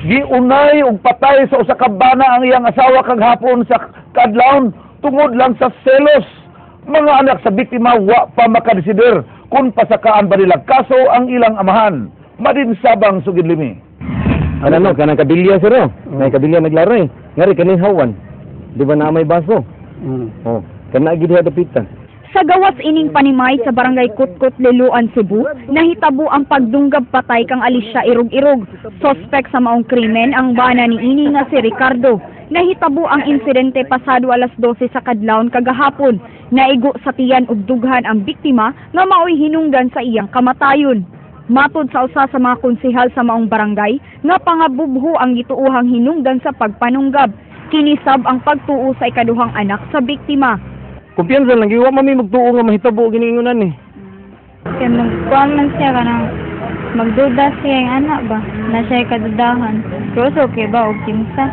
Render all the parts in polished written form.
Giunay og patay sa usa ka bana ang iyang asawa kag hapon sa kadlawon tungod lang sa selos. Mga anak sa biktima wa pa makadesider kung pasakaan ba nila kaso ang ilang amahan. Madin Sabang, sugid limi. Ano no, kanang kabilya sir oh. May kabilya naglaray. Ngari kaning hawan. Di ba na may baso? Oh, kana gid dapitan. Sa gawas ining panimay sa barangay Kutkot, Liloan, Cebu, nahitabo ang pagdunggab patay kang Alicia Irog-Irog. Sospek sa maong krimen ang bana ni ini nga si Ricardo. Nahitabo ang insidente pasado alas 12 sa kadlawon kagahapon. Naigo sa tiyan ug dughan ang biktima nga maoy hinungdan sa iyang kamatayon. Matod sa usa sa mga konsehal sa maong barangay nga pangabubho ang gituohang hinungdan sa pagpanunggab. Kinisab ang pagtuo sa ikaduhang anak sa biktima. Kumpiyansa lang gyud, wa man mi magtuo nga mahitabo gini ingonan ni. Kaya magkuhan man siya kanang magduda siya yung anak ba na siya kadudahan. Pero okay ba o kinsa?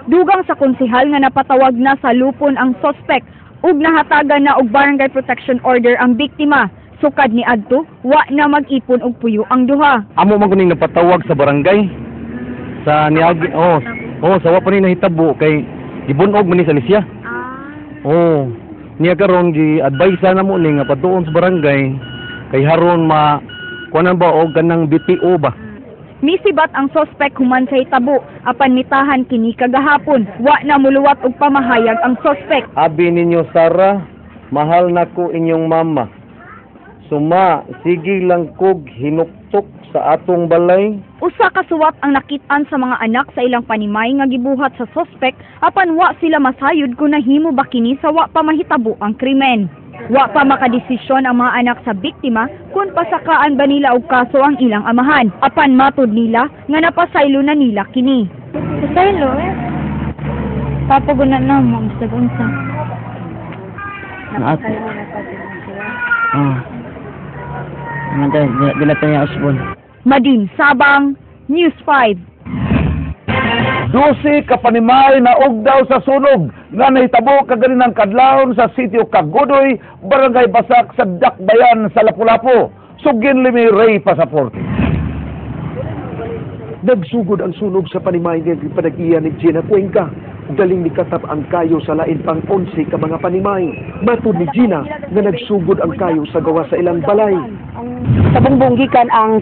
Dugang sa konsehal nga napatawag na sa lupon ang sospek ug nahatagan na og barangay protection order ang biktima. Sukad ni adto, wa na mag-ipon og puyo ang duha. Amo man kuning napatawag sa barangay. Sa niagi oh, sa wa pa ni nahitabo kay gibunog man ni sa Alicia. Oh, niya karon gi-advise na mo ni nga patuon sa barangay kay haron ma kuanan ba og kanang BPO ba. Misibat ang sospek human sa hitabo apan mitahan kini kagahapon. Wa na muluwat og pamahayag ang sospek. Abi ninyo Sara, mahal nako inyong mama. Suma, sige lang kog hinuktok sa atong balay. Usa ka suwat ang nakit-an sa mga anak sa ilang panimay nga gibuhat sa sospek apan wa sila masayod kung nahimo ba kini sa wa pa mahitabo ang krimen. Wa pa makadesisyon ang mga anak sa biktima kung pasakaan ba nila og kaso ang ilang amahan. Apan matud nila nga napasaylo na nila kini. Pasaylo eh. Papaguna na mo, basta unsa. Naat. Ah. Naman di na niya usbon. Madin Sabang, News 5. 12 ka panimay na ugdaw sa sunog nga nahitabo kaganinang kadlawon sa sitio Kagudoy, Barangay Basak sa Dakbayan sa Lapu-Lapu. Sugin limi Ray Pasaporte. Nagsugod ang sunog sa panimay nga gipanag-iya ni Gina Cuenca. Galing ni katap ang kayo sa lain pang 11 ka mga panimay. Matod ni Gina nga nagsugod ang kayo sa gawa sa ilang balay. Sa bungbong gikan ang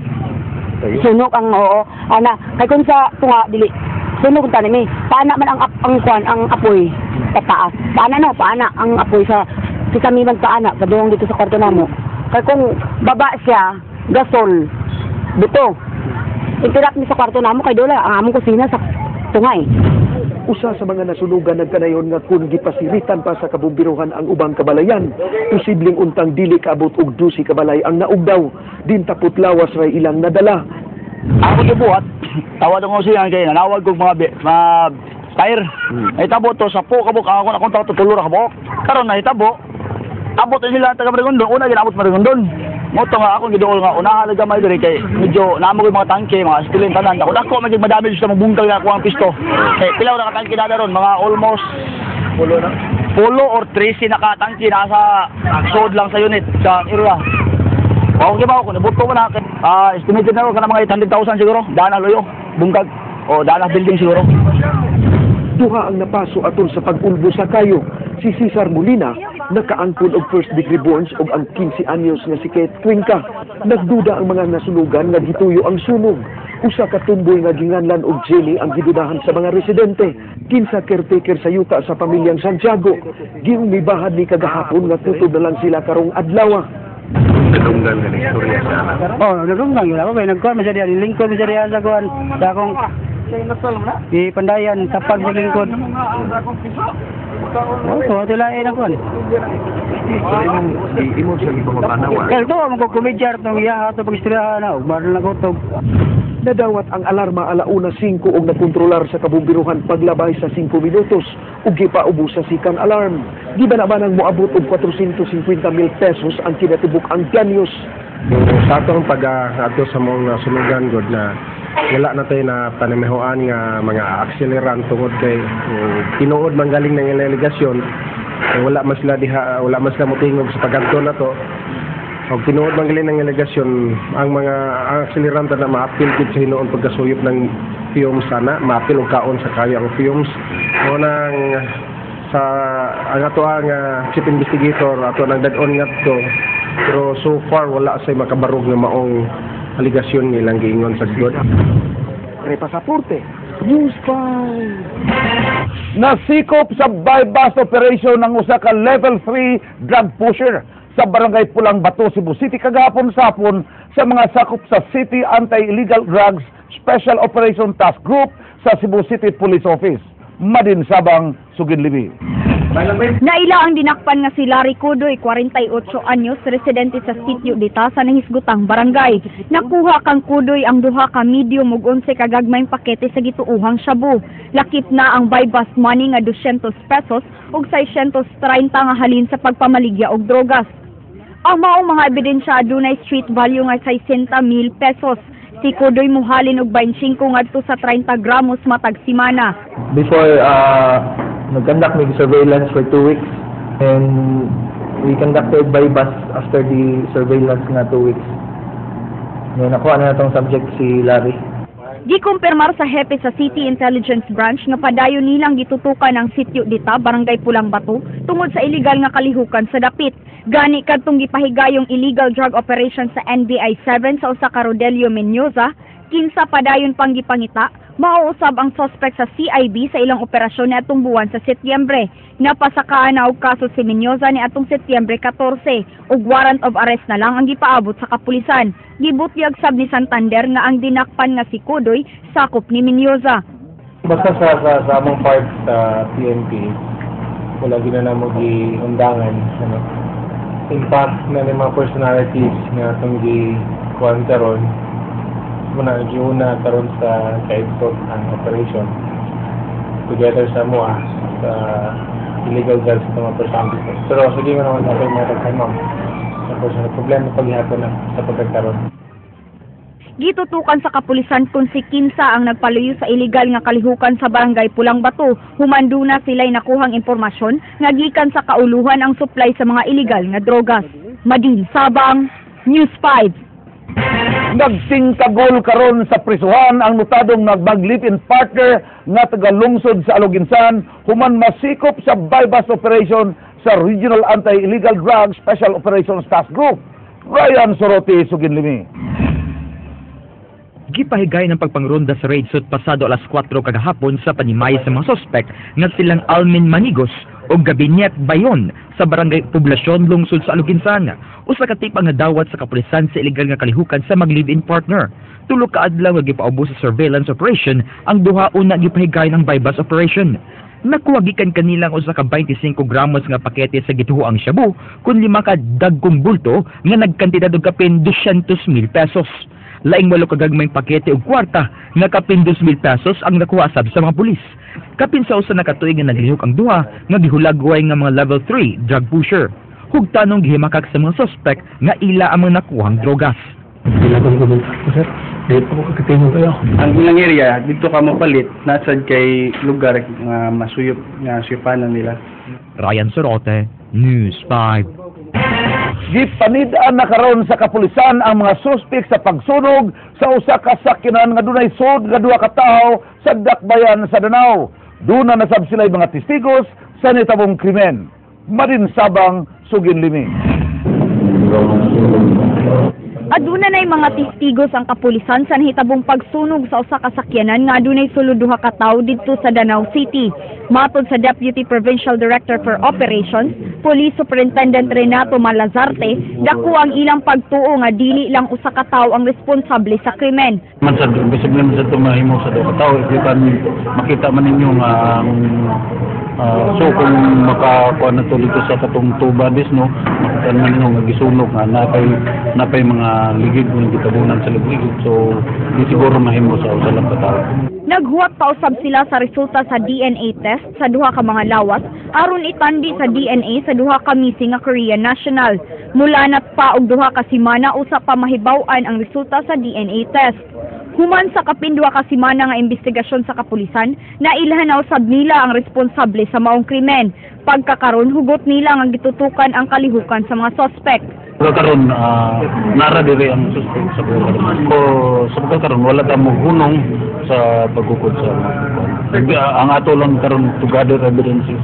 sunog ang oo ana kay kun sa tunga dili sunog ta nimi paana man ang kwan ang apoy pataas paana no paana ang apoy sa si kami man paana padung dito sa kwarto namo kay kung baba siya gasol dito interact mi sa kwarto namo kay dola ang among kusina sa tungay. Usa sa mga nasunugan nagkanayon nga kun gipasiritan pa sa kabumbiruhan ang ubang kabalayan, posibleng untang dili kaabot og 12 kabalay ang naugdaw, din tapot lawas ray ilang nadala. Ako gibuhat, tawad ko siya kay nanawag kog mga mga tire. Nahitabo to sa po kabuk ako na kontak to tulo ra kabuk. Karon nahitabo. Abot na sila taga Marigondon, una ginabot Marigondon. Mo to nga akong giduol nga unahan lang gamay diri kay medyo naamo ko yung mga tangke, mga stilin tanan. Dako dako man gid madamage sa mabungkal nga ako ang pisto. Kay pila ra ka tangke na ron, mga almost pulo na. Pulo or 13 na ka tangke nasa sod lang sa unit sa area. Okay ba ako? Nabuto mo na. Estimated na ko kana mga 800,000 siguro. Dana loyo, bungkag. O dana building siguro. Duha ang napaso atol sa pag-ulbo sa kayo. Si Cesar Molina nakaangkon og first degree burns ug ang 15 anyos nga si Kate Cuenca. Nagduda ang mga nasunugan nga gituyo ang sunog. Usa ka tumboy nga ginganlan og Jenny ang gidudahan sa mga residente. Kinsa caretaker sa yuta sa pamilyang Santiago. Giumibahan ni kagahapon nga tutob na lang sila karong adlaw. Nadunggan nga istorya sa anak. Oh, nadunggan gyud ako kay nagkuan man siya diha, lingkod man siya diha sa kuan. Sa akong gipandayan tapag sa lingkod. Oh, to lain ang kuan. So imong imong siya gipangutanawa. Kaya to mo ko komedyar tong iya ato pag-istoryahan na ug na ko to. Nadawat ang alarma alauna 5 og nakontrolar sa kabumbiruhan paglabay sa 5 minutos ug gipaubos sa sikan alarm. Giba na ba nang moabot og 450 mil pesos ang kinatibuk ang ganyos. Sa atong pag adto sa mong sunugan gud na wala na tayo na panamihuan nga mga akseleran tungod kay tinuod man galing ng delegasyon eh, wala man sila diha, wala man sila motingog sa paganto na to. Og tinuod man gali ng alegasyon ang mga ang akselerant na maapil gid sa hinuon pagkasuyop ng fumes sana, maapil og kaon sa kayo ang fumes. Mo nang sa ang ato ang chief investigator ato nang dag-on ngadto, pero so far wala say makabarog nga maong alegasyon nga ilang giingon sa good. Repasaporte, News 5. Nasikop sa buy-bust operation ng usa ka level 3 drug pusher sa Barangay Pulang Bato, Cebu City kagahapon sapon sa mga sakop sa City Anti-Illegal Drugs Special Operation Task Group sa Cebu City Police Office. Madin Sabang, Suginlibi. Naila ang dinakpan nga si Larry Kudoy, 48 anyos, residente sa sitio Dita sa nahisgutang barangay. Nakuha kang Kudoy ang duha ka medium ug 11 ka gagmayng pakete sa gituohang shabu. Lakip na ang buy-bust money nga 200 pesos ug 630 nga halin sa pagpamaligya og drogas. Ang maong mga ebidensya, adunay street value nga 60 mil pesos. Si Kudoy muhalin og 25 ngadto sa 30 gramos matag simana. Before, nag-conduct may surveillance for 2 weeks and we conducted buy bust after the surveillance nga 2 weeks. Ngayon, nakuha na natong subject si Larry. Gikumpirmar sa hepe sa City Intelligence Branch nga padayon nilang gitutukan ang sitio Dita, Barangay Pulang Bato, tungod sa illegal nga kalihukan sa dapit. Gani kadtong gipahigayong illegal drug operation sa NBI 7 sa usa ka Rodelio Mendoza, kinsa padayon pang gipangita, mao usab ang suspect sa CIB sa ilang operasyon niadtong buwan sa Setyembre. Napasakaan na og kaso si Mendoza niadtong Setyembre 14 ug warrant of arrest na lang ang gipaabot sa kapulisan. Gibutyag sab ni Santander nga ang dinakpan nga si Kudoy sakop ni Mendoza. Basta sa among part sa PNP, wala gyud na namo giundangan, ano. In fact, na ni mga personalities nga atong gi kuan karon, muna giuna karon sa kaibtog ang operation together sa MOA sa illegal drugs sa mga personalities. Pero sige mo naman natin mga daghan, ma'am. Sa personal problema paghihapon na sa pagkakaroon. Gitutukan sa kapulisan kung si kinsa ang nagpaluyo sa illegal nga kalihukan sa Barangay Pulang Bato. Human duna sila'y nakuhang impormasyon nga gikan sa kauluhan ang supply sa mga illegal nga drogas. Madin Sabang, News 5. Nagtingkagol karon sa prisuhan ang notadong nagmag-live-in partner nga taga-lungsod sa Aloguinsan human masikop sa buy-bust operation sa Regional Anti-Illegal Drugs Special Operations Task Group. Ryan Sorote, Suginlimi. Gipahigay ng pagpangronda sa raid suit pasado alas 4 kagahapon sa panimay sa mga sospek nga silang Almin Manigos o Gabinet Bayon sa Barangay Poblasyon, lungsod sa Aloguinsan. Usa ka tip ang nadawat sa kapulisan sa illegal nga kalihukan sa mag-live-in partner. 3 ka adlaw nga gipaubos sa surveillance operation ang duha, una gipahigay ng buy-bust operation. Nakuha gikan kanilang usa ka 25 gramos nga pakete sa gituoang shabu kun lima ka dagkong bulto nga nagkantidad og kapin 200,000 pesos. Laing walo ka gagmayng pakete og kwarta nga kapin 2,000 pesos ang nakuha sab sa mga pulis. Kapin sa 1 na ka tuig nga naglihok ang duha nga gihulagway nga mga level 3 drug pusher. Hugtanong gihimakak sa mga suspect nga ila ang mga nakuhang drogas. Sir, di pa ko kakatingo kayo. Ang ilang area dito ka mopalit nasad kay lugar nga masuyop nga suyupanan nila. Ryan Sorote, News 5. Gipanid-an na karon sa kapulisan ang mga suspek sa pagsunog sa usa ka sakyanan nga dunay sud nga duha ka tawo sa Dakbayan sa Danao. Duna na sab sila'y mga testigos sa nitabong krimen. Madin Sabang, Suginlimi. Aduna nay mga testigos ang kapulisan sa nahitabong pagsunog sa usa ka sakyanan nga adunay sulod duha ka tawo didto sa Danao City. Matod sa Deputy Provincial Director for Operations, Police Superintendent Renato Malazarte, dako ang ilang pagtuo nga dili lang usa ka tawo ang responsable sa krimen. Man sa imposible man sa ito mahimo sa duha ka tawo if you can makita man ninyo nga ang so kung makakuha na to dito sa katong two bodies, no, makita naman ninyo nga gisunog nga napay mga ligid nga gitabunan sa ligid, so di siguro mahimo sa usa lang ka tawo. Naghuwat pa usab sila sa resulta sa DNA test sa duha ka mga lawas aron itandi sa DNA sa duha ka missing nga Korean national. Mulanat pa og 2 ka semana usa pa mahibaw-an ang resulta sa DNA test. Human sa kapin 2 ka semana nga investigasyon sa kapulisan, nailhan na usab nila ang responsable sa maong krimen. Pagkakaron, hugot nila nga gitutukan ang kalihukan sa mga sospek. Karon nara diri ang suspect sa pagkakaroon. Ko sa pagkakaroon wala ta mo hunong sa pagkukod sa mga. Ang ato lang karon to gather evidences.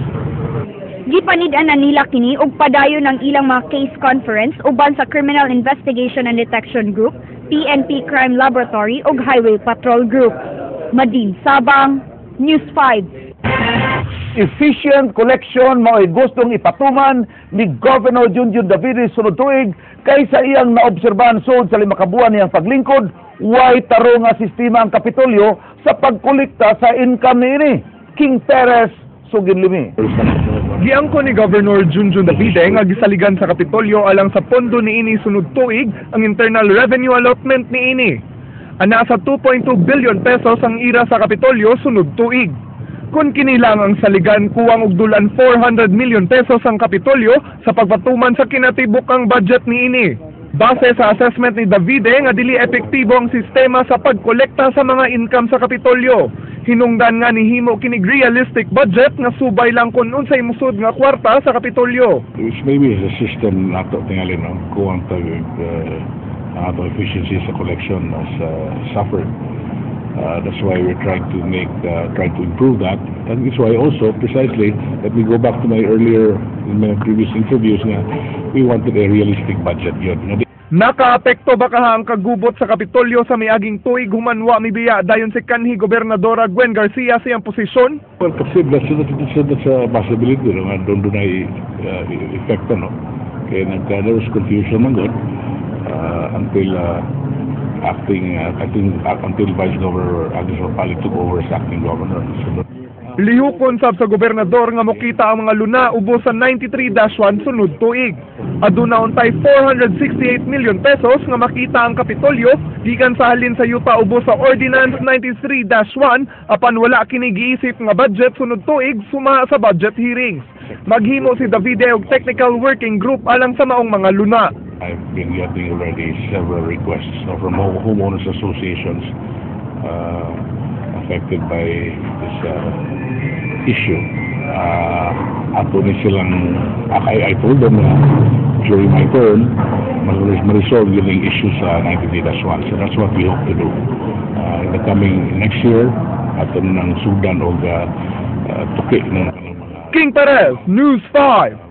Gipanid-an na nila kini og padayon ang ilang mga case conference uban sa Criminal Investigation and Detection Group, PNP Crime Laboratory ug Highway Patrol Group. Madin Sabang, News 5. Efficient collection mao'y gustong ipatuman ni Governor Junjun Davide sunod tuig kaysa iyang naobserbahan sud sa 5 ka buwan niyang paglingkod, way tarong nga sistema ang Kapitolyo sa pagkolekta sa income niini. King Perez, sugin limi. Giangko ni Governor Junjun Davide nga gisaligan sa Kapitolyo alang sa pondo niini sunod tuig ang Internal Revenue Allotment niini. Ana sa 2.2 billion pesos ang ira sa Kapitolyo sunod tuig. Kung kini lang ang saligan, kuwang og dulan 400 million pesos ang Kapitolyo sa pagpatuman sa kinatibukang budget niini. Base sa assessment ni Davide nga dili epektibo ang sistema sa pagkolekta sa mga income sa Kapitolyo. Hinungdan nga nihimo kinig realistic budget nga subay lang kung unsay musud nga kwarta sa Kapitolyo. Which maybe is a system nato tingali, no, kuwang tag ang ato efficiency sa collection has suffered. That's why we're trying to make trying to improve that. And that's why also precisely, let me go back to my earlier, in my previous interviews, nga we wanted a realistic budget yun. Nga Nakaapekto ba kaha ang kagubot sa Kapitolyo sa miaging tuig human wa mibiya dayon si kanhi Gobernadora Gwen Garcia sa iyang posisyon? Well, kasi that's a possibility, no, nga doon doon ay effect, no. Kaya there was confusion man gud until acting I think until Vice Governor Agnes Mapali took over as acting governor. So, Lihukon sab sa gobernador nga mokita ang mga luna ubos sa 93-1 sunod tuig. Aduna untay 468 million pesos nga makita ang Kapitolyo gikan sa halin sa yuta ubos sa Ordinance 93-1, apan wala kini giisip nga budget sunod tuig suma sa budget hearings. Maghimo si Davide og technical working group alang sa maong mga luna. I've been getting already several requests, no, from homeowners associations affected by this issue. Ato ni silang, I told them na during my term, ma-resolve yun yung issue sa 93-1. So that's what we hope to do. In the coming next year, ato nang sugdan og tuki na King Perez, News 5.